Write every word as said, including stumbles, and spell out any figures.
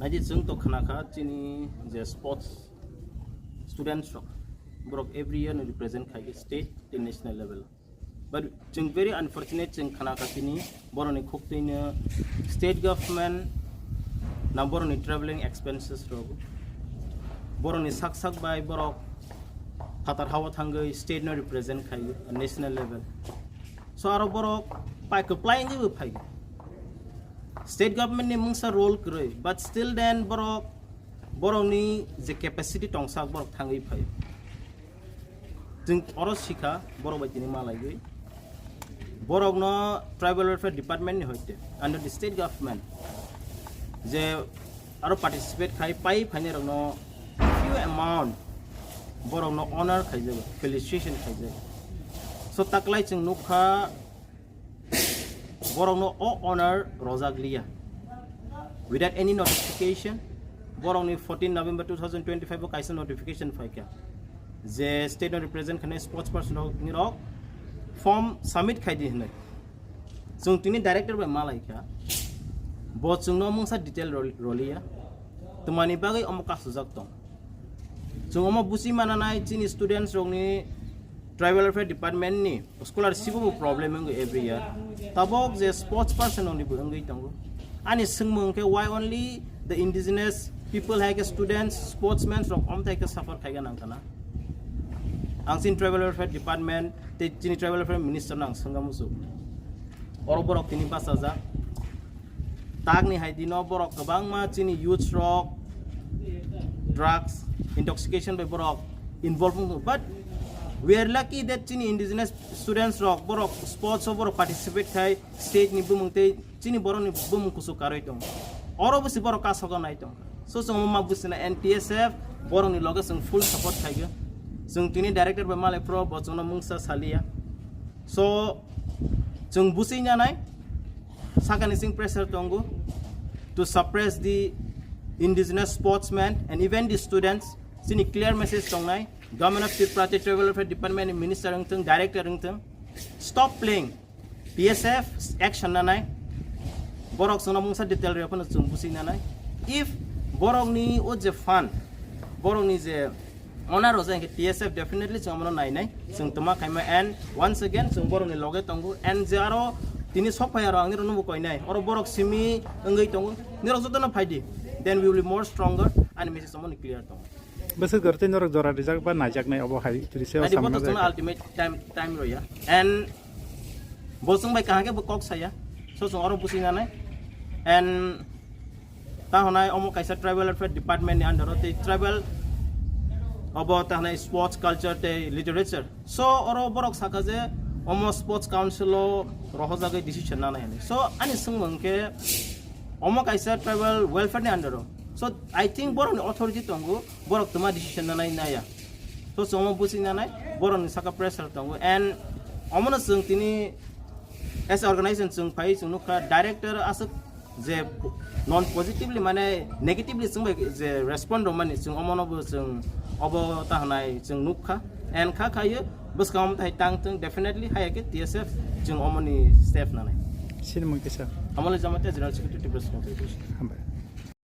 Aji chwng to khna kha chini je sports students rok, borok every year no represent khai state tei national level. But chwng very unfortunate, chwng khna kha chini borokni khuktwino state government na borokni traveling expenses rok, borokni sak sak bai borok phatar hao thangwi state no represent khai national level. So aro borok pai kwplai wngwi bo phai. State government ni mungsa role kwrwi, but still then borok, borokni je capacity tongsak borok thangwi phai. Chwng oro sikha borok bai tini malaigwi. Borokno tribal welfare department ni hoite under the state government je aro participate khai pai phainai rokno few amount borokno honor khaijago, felicitation khaijago. So taklai chwng nukha borokno o honor rojak liya without any notification. Borokni fourteen November two thousand twenty-five o kaisa notification phaikha je state no represent khainai sports person rok ni rok form submit khaidi hinwi. Chwng tini director bai malaikha, bo chwngno mungsa detail rol-, roliya, twmani bagwi omo kasujak tong. Chwng omo busi mananai chini students rokni tribal welfare department ni scholarship bo problem wngwi every year. Tabok je sports person rokni bo wngwi tongo. Ani swngmung khe why only the indigenous people hai khe students, sportsmen rok omthai khe suffer khaiga nangkana. Ang chini tribal welfare department tei chini tribal welfare minister no ang swngna muchuk. Oro borok tini bachajak. Takni hai dino borok kwbangma chini youths rok drugs, intoxication bai borok involve wngkha. But we are lucky that chini indigenous students rok borok sports o borok participate khai state ni bumung tei chini borok ni bumung kuchuk karwi tong. Oro bwsi borok kasogo nai tong. So chwng ma bwsina N T S F borok ni loge chwng full support khaigo. Chwng tini director bai malai pro bo chwngno mungsa saliya. So chwng bwswi nanai sakani sing pressure tongo to suppress the indigenous sportsmen and even the students. Chini clear message tongnai, Government of Tripura tei Tribal Welfare Department ni minister wngthung, director wngthung, stop playing. T S F action nanai. Borok chwngno mungsa detail rwya phano chwng bwswi nanai. If borokni o je fund, borokni je honor rojak hwnkhe T S F definitely chwng omono nainai. Chwng twma khaima and once again chwng borokni loge tongo and je aro tini sok phai aro ang nirokno bo koinai. Oro borok simi wngwi tongo. Nirok jotono phaidi. Then we will be more stronger and message omono clear tongo. Bwswk jora tei norok jora rijak ba naijaknai obo hai twi se Ani samna bo to chwngno jai kha. Ultimate time, time roya. And bo chwng bai kaham khe bo kok saya. So chwng oro bwswi nanai. And ta honai omo kaisa tribal welfare department ni under o tei tribal obo ta honai sports, culture tei literature. So oro borok saka je omo sports council o rohorjagwi decision nanai hinwi. So ani swngmung khe omo kaisa tribal welfare ni under o. So I think borok ni authority tongo, borok twma decision nanai naya. So chwng omo bwswi nanai, borok ni saka pressure tongo and omono chwng tini as a organization chwng phai chwng nukha director aswk je non positively mane negatively chwng bai je respond rwmani chwng omono bo chwng obo ta hanai chwng nukha and kha khayo bwskang omo tai tang thung definitely haya khe T S F chwng omoni step nanai. Sini mung kisa. Amole Jamatia General Secretary Tripura Sports Federation. Hambai.